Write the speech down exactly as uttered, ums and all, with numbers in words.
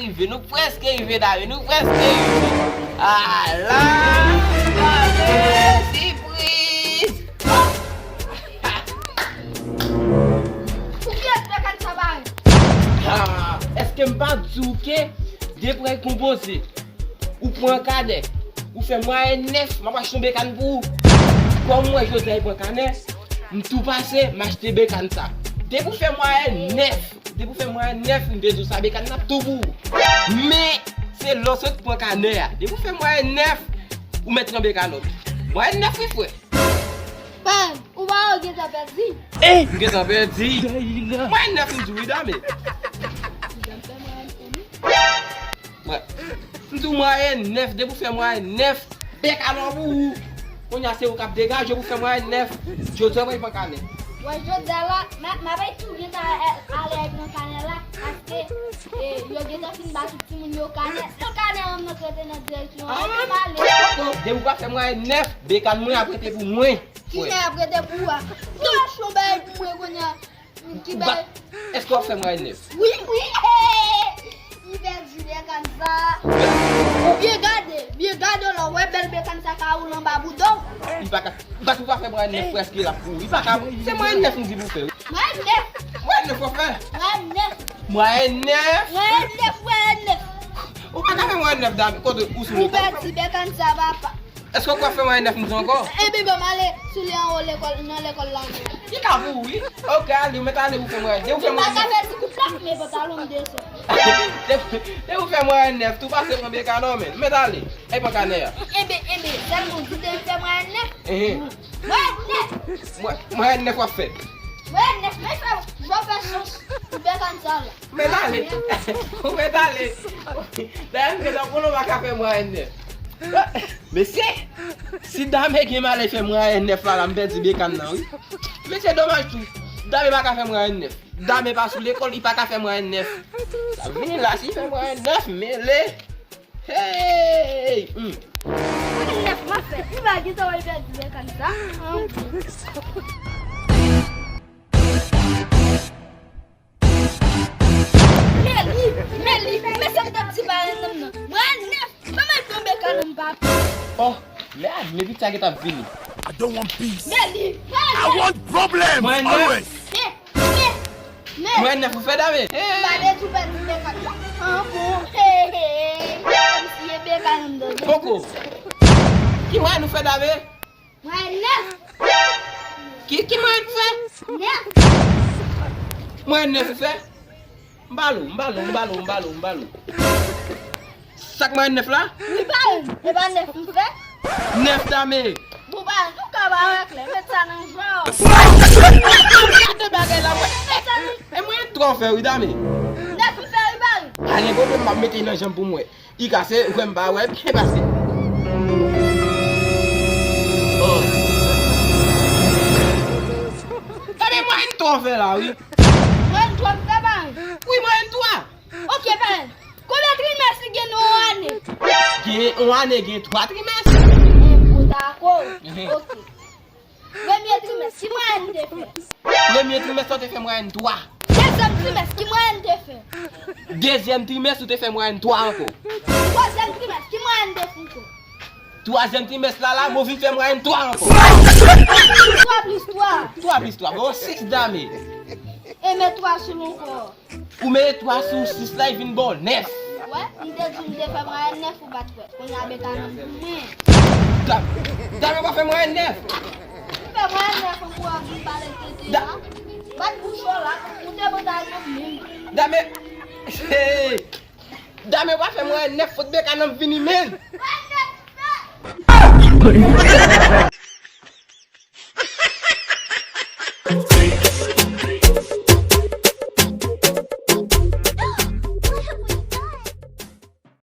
Rive, nou prèske rive, Dame, nou prèske rive. Ala, Dame, sipriz! Ou kiyès Bekan sa parèt? Ah, èske m pa di w ke depi w konpoze, ou pran kanè, ou fè mwayèn nèf, m ap achte yon Bekan pou ou. Kòm m wè Jozèy pran kanè, m tou pase, m achte Bekan sa. Depi w fè mwayèn nèf, depi w fè mwayèn nèf, m te di w sa, Bekan nan ap tou pou ou. Men, se lè w sot pran kanè a. Depi w fè mwayèn nèf, ou mèt nan Bekan nòm. Mwayèn nèf, wi, frè. Pam, ou pa wè w gentan pèdi? M gentan pèdi. Mwayèn nèf, m di w wi, Dame. Mwen, m di w mwayèn nèf, depi w fè mwayèn nèf, Bekan an pou ou. Kounye a se ou k ap degaje pou fè mwayèn nèf. Jodi a, mwen pran kanè. Bon, jodi a la, m a, m a bay tou gentan ale pran kanè la, paske, e, yo gentan fin ba tout timoun yo kanè. Nan kanè an, m nan trete nan direksyon an, epi m ale. Depi w pa fè mwayèn nèf, Bekan mwen ap rete pou mwen. Ki nèg ap rete pou ou a? Ou achte yon bagay pou mwen kounye a. Ki bagay? Èske w ap fè mwayèn nèf? Wi, wi. Li pèdi Bekan sa. Ou byen gade, byen gade w la, w wè bèl Bekan sa ka woule anba bouda w. Li pa ka, li pa tou pa fè mwayèn nèf prèske l ap kouri. Li pa ka, se mwayèn nèf m di pou fè wi. Mwayèn nèf. Mwayèn nèf w ap fè? Mwayèn nèf. Mwayèn nèf? Mwayèn nèf, mwayèn nèf. Ou pa ka fè mwayèn nèf, Dame, kote ou sou lekòl? Ou pèdi Bekan sa, papa. Èske w kwè fè mwayèn nèf m di ankò? Ebyen, ban m ale sou li anwo lekòl, nan lekòl la. Li ka pou ou, wi. Oke, ale, ou mèt ale pou fè mwayèn. Depi ou fè mwayèn nèf. Ou pa ka fè ti kout la, men pantalon m desann. Depi, depi ou fè mwayèn nèf, tou pase pran Bekan nan men. Mèt ale. Ay pran kanè a. Ebyen, ebyen, sèlman di depi fè mwayèn nèf. Ehe. Mwayèn nèf. Mwa-, mwayèn nèf w ap fè. Mwayèn nèf, men fè, jò fè chans pou Bekan sa la. Ou mèt ale. Ou mèt ale. Dayè, m gentan konnen w pa ka fè mwayèn nèf. Mesye, si Dame gen malè fè mwayèn nèf la, la, m pèdi Bekan nan, wi. Men se domaj tou. Dame pa ka fè mwayèn nèf. Dame pa sou lekòl, li pa ka fè mwayèn nèf. Sa vini la, si fè mwayèn nèf, mele. Hey! Hmm. Mwayèn nèf, m ap fè. Li pa gentan wè l pèdi Bekan sa. Meli, Meli, men sa m t ap di parèy nan m nan. Mwen nèf, kòman l tonbe kanè m papa? Oh, men a, men pitit sa gentan ap vini. I don't want peace. Meli, I want problem always. Men, men, men. Mwen nèf ou fè Dame. M pa bezwen pèdi Bekan la. An bon, hey, hey, hey. Kòmsi e Bekan m dòdò. Poko. Ki mwen nou fè Dame? Mwayèn nèf. Ki, ki mwayèn ou fè? Nèf. Mwayèn nèf ou fè? M ba l ou, m ba l ou, m ba l ou, m ba l ou, m ba l ou. Sa k mwayèn nèf la? Wi, ba m. E pa nèf m fè? Nèf Dame. Bon, ba m, ou ka ba wè klè, met sa nan jwè w. Gade bagay la, mwen. Met sa nan E mwayèn twa ou fè wi, Dame. Nèf m fè wi, ba m. Pa gen pwoblèm, m ap mete nan janm pou m wè. I kase, ou kwè m pa wè byen pase. Oh. Gade mwayèn twa w fè la, wi. Mwayèn twa m fè, ba m. Wi, mwayèn twa. Oke, ba m. Konbyen trimès li gen nan yon ane? Gen yon ane, gen twa trimès. Bon, dakò. Mhm. Oke. Premye trimès, ki mwayèn m te fè? Premye trimès la, ou te fè mwayèn twa. Dezyèm trimès, ki mwayèn m te fè? Dezyèm trimès, ou te fè mwayèn twa ankò. Twazyèm trimès, ki mwayèn m te fè ankò? Twazyèm trimès la, la, mwen vin fè mwayèn twa ankò. Twa plis twa. Twa plis twa, bon, sis Dame. E men twa sou l ankò. Ou mete twa sou sis la, li vin ba w nèf. Wè, m te di w m te fè mwayèn nèf, ou pa t kwè. Kounye a Bekan nan pou mwen. Da-, Dame pa fè mwayèn nèf. M fè mwayèn nèf, ou ap vin pale tete la. Bat bouch ou la, ou te pote al nan men. Dame, hey, Dame pa fè mwayèn nèf, fout Bekan nan vini, men. Mwayèn nèf,